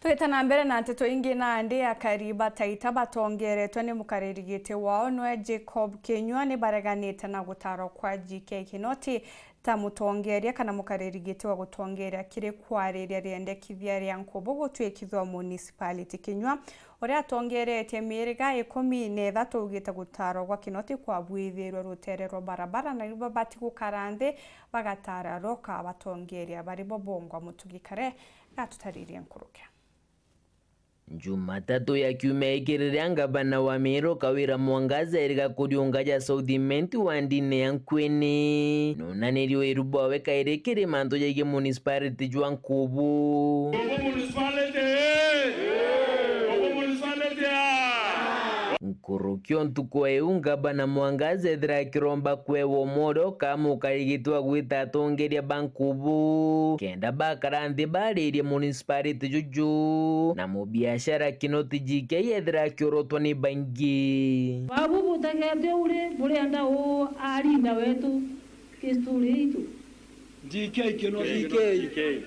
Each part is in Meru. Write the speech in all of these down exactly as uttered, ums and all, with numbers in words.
Twita na mbere na nteto ingi, nandi akari ba Taita batongeretwe ni mukariri giti wao nwe Jacob Kinyua ni bareganite na gutarwa kwa G K Kinoti ta mutongeria kana mukariri giti wa gutongeria kiri kwariria riendekithia ria nkubu gutwikithua municipality. Kinyua, uria atongeretie miriga ikumi na ithatu, augite gutarwa gwa Kinoti kwabuithirwe rutere rwa barabara, na nibo babati gukara nthi bagatara roka batongeria bari bo bongwa. Mutugi Kare natutaririe nkuruki. Jumatatu ya kiumia giki, riria ngavana wa Meru Kawira Mwangaza eriga kuriunga ja South Imenti wandine ya Nkuene, nonanirie wiru bwawe kairi kiri mantu jaigie municipality jwa Nkubu. Nkubu municipality, eh! Nkubu municipality, ah! Nkuruki o ntuku ya iu, ngavana Mwangaza ethira akiromba kwewa umore ukamukari giti wa gwita atongeria ba Nkubu kenda bakara nthi baririe municipality juju, na mubiashara Kinoti G K ethira akiorotwa ni baingi. Babu butegete uri burienda uu arinda wetu history itu. G K Kinoti. G K. G K.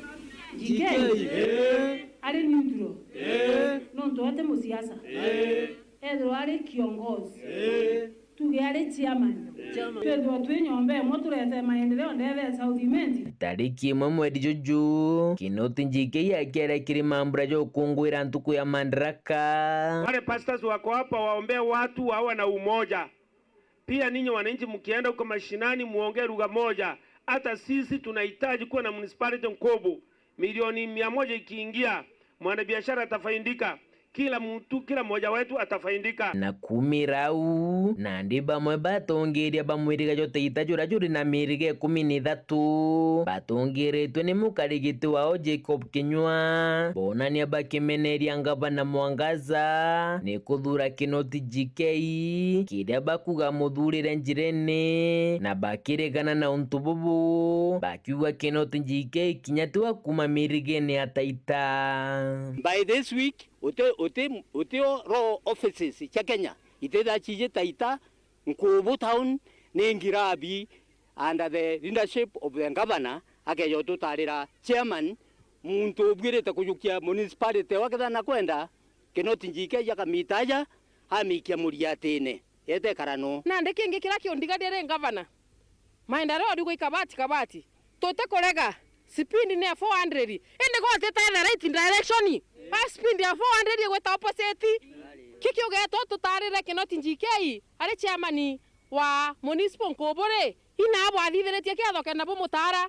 G K. Eh. Ari neutral. Eh. Nontu ati musiasa. Eh. Ethirwa ari kiongozi. Eh. Tuge ari chairman. Chairman. Twithirwa twi nyomba imwe turete maendeleo ndethe ya South Imenti. Tariki imwe mweri juju, Kinoti G K akiaria kiri mambura ja gukunguira ntuku ya Madaraka. Wale pastors wako hapa waombee watu wawe na umoja. Pia ninyi wananchi mkienda huko mashinani muongee lugha moja. Hata sisi tunahitaji kuwa na municipality Nkubu. Milioni mia moja ikiingia, mwanabiashara atafaidika. Kila mtu, kila mmoja wetu atafaidika. Na kumira au, nandi bamwe batongeria ba mwiriga jwa Taita juria juri na miriga ikumi na ithatu, batongeretwe ni mukarigiti wao Jacob Kinyua, bonania bakimeneria ngavana Mwangaza ni kuthura Kinoti G K, kiria bakuga muthurire njirene, na bakiregana na untu bubu, bakiuga Kinoti G K kinya tiwe kuuma mirigene ya Taita. By this week, uti, uti, utio law offices cia Kenya ititha ciji Taita, Nkubu town ni ngirabi under the leadership of the governor, akeja ututarira chairman, muntu ubuirite kujukia municipality wa Kithana kwenda, Kinoti G K akamita aja, amikia muriatine, yete karano. Nandi kingi kiria kiundigania ri ngavana, maendeleo riu gwi kabati kabati. Tutikurega, speed ni ya four hundred, indi gotite the right direction. A speed ya four hundred igwita opposite. Ki kiugetwo tutarire Kinoti G K ari chairman wa municipal Nkubu ri, ina bwathithiritie kiatho kenda bumutara.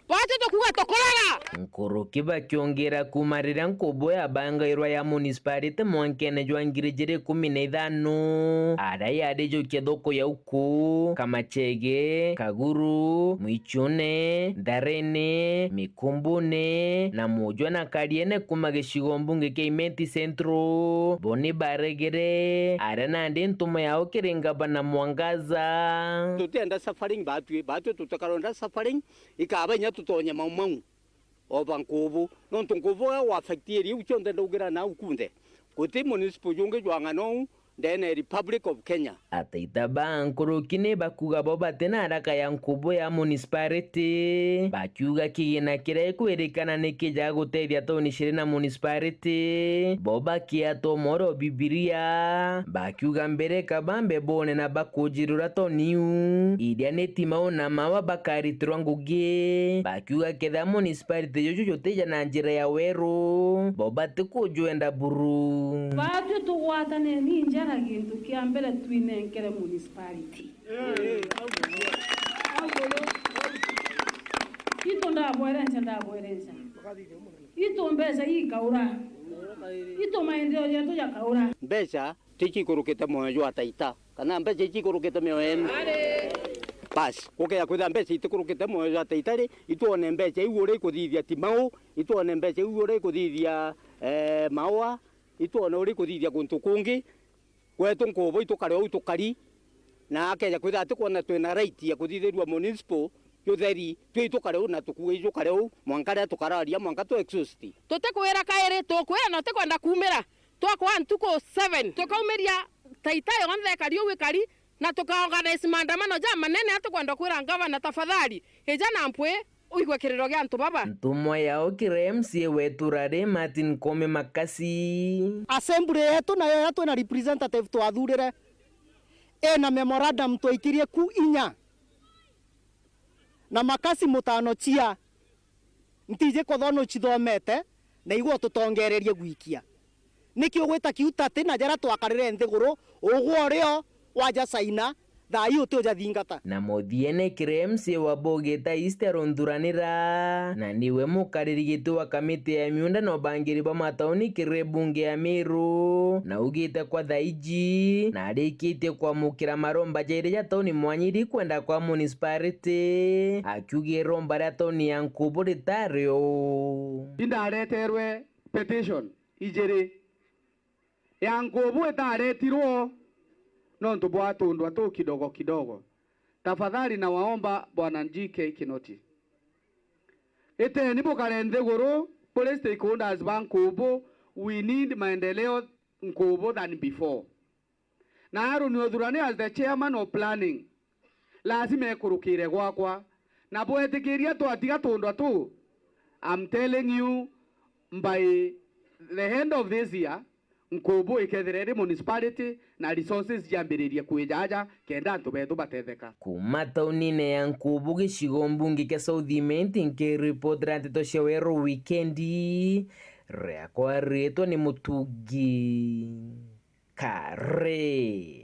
Bwatu tukuga tukurega. Nkuruki bakiongera kuuma riria Nkubu yabangairwa ya municipality mwankene jwa ngiri ijiri ikumi na ithano, aria yarijukia thoko ya Uku, Kamachege, Kaguru, Mwichune, Ntharene, Mikumbune, na Mujwa na Kariene kuuma gicigo mbunge kia Imenti Central, bo ni baregere, aria nandi ntumo yao kiri ngavana Mwangaza. Tutienda suffering batwi, batwi tutikarenda suffering, ikaba inya tutonye mau mau. Oba Nkubu, nontu Nkubu we wa affect area iu cionthe ndaugira nau kunthe. Guti municipal jungi jwa ng'ana uu ndene ya Republic of Kenya. Ataita ba nkuruki ni bakuga bo bati na haraka ya Nkubu ya municipality, bakiuga kigina kiria ikwirikana ni kijaga gutethia tauni ciri na municipality, bo bakiatwa moro Bibilia, bakiuga mbere kabambe bone na bakujirura tauni iu, iria ni Timau na Maua bakaritirwa ngugi, bakiuga kethira municipality juju jutija na njira ya weru, bo batikujwenda buru. Batwi tugwataneni njara gintu kia mbere twinenkere municipality. Itu ndabwerenca, ndabwerenca. Itu mbeca ikaura. Itu maendeleo jetu jakaura. Mbeca ticio ikurukite mwoyo jwa Taita, kana mbeca icio ikurukite mioyo yenu? Basi, gukeja kwithira mbeca itikurukite mwoyo jwa Taita ri, itwone mbeca iu uria ikuthithia Timau, itwone mbeca iu uria ikuthithia, eh, Maua, itwone uria ikuthithia kuntu kungi. Gwetu Nkubu itukare uu tukari, na akeja kwithira atikwona twina right ya kuthithirua municipal jutheri, twi itukare uu na tukuuge ijukare uu, mwanka riria tukararia, mwanka tu exhaust. Tutikwira kairi, tukwira na utikwenda kuumira. Twakwa ntuku seven, tukaumiria Taita yonthe ikari uu ikari, na tukaorganize maandamano jamanene, atikwenda kwira ngavana, tafadhali, ija na mpwi, Uigwe kiriro gia antu baba. Ntumwa yao kiri M C A wetu rari Martin Koome Makasi. Assembly yetu nayo iria twina representative twathurire ina memorandum twaikirie ku inya na Makasi mutano cia ntiji kuthona ucithomete na igwe ututongererie gwikia. Niki ugwita kiu tati na jaria twakarire nthiguru ugwe urio waja caina thaa ii uti ujathingata. Na muthiene kiri M C A wa Bogita East arunthuranira, na niwe mukariri giti wa kamiti ya miunda na ubangiri bwa matauni kiri bunge ya Meru, na augite kwa thaa iji na arikitie kwamukira maromba jairi ja tauni mwanya iri kwenda kwa municipality, akiuga iromba ria tauni ya Nkubu ritari uu. Indareterwe petition ijiri. Ya Nkubu itaretirwo nontu bwa tundwa tuu kidogo kidogo. Tafadhali nawaomba Bwana G K Kinoti, iteni bukare nthiguru buri stakeholders ba Nkubu, we need maendeleo Nkubu than before. Na Aaron Uthurani as the chairman of planning, lazima ekurukire gwakwa na bwetikiria twatiga tundwa tuu, I'm telling you, by the end of this year, Nkubu ikethira iri municipality na resources ciambiririe kwija aja kenda antu betu batetheka. Kuma taunine ya Nkubu gicigo mbunge kia South Imenti, nkiripotera nteto cia Weru Wikendi, riakwa riitwa ni Mutungi Kari.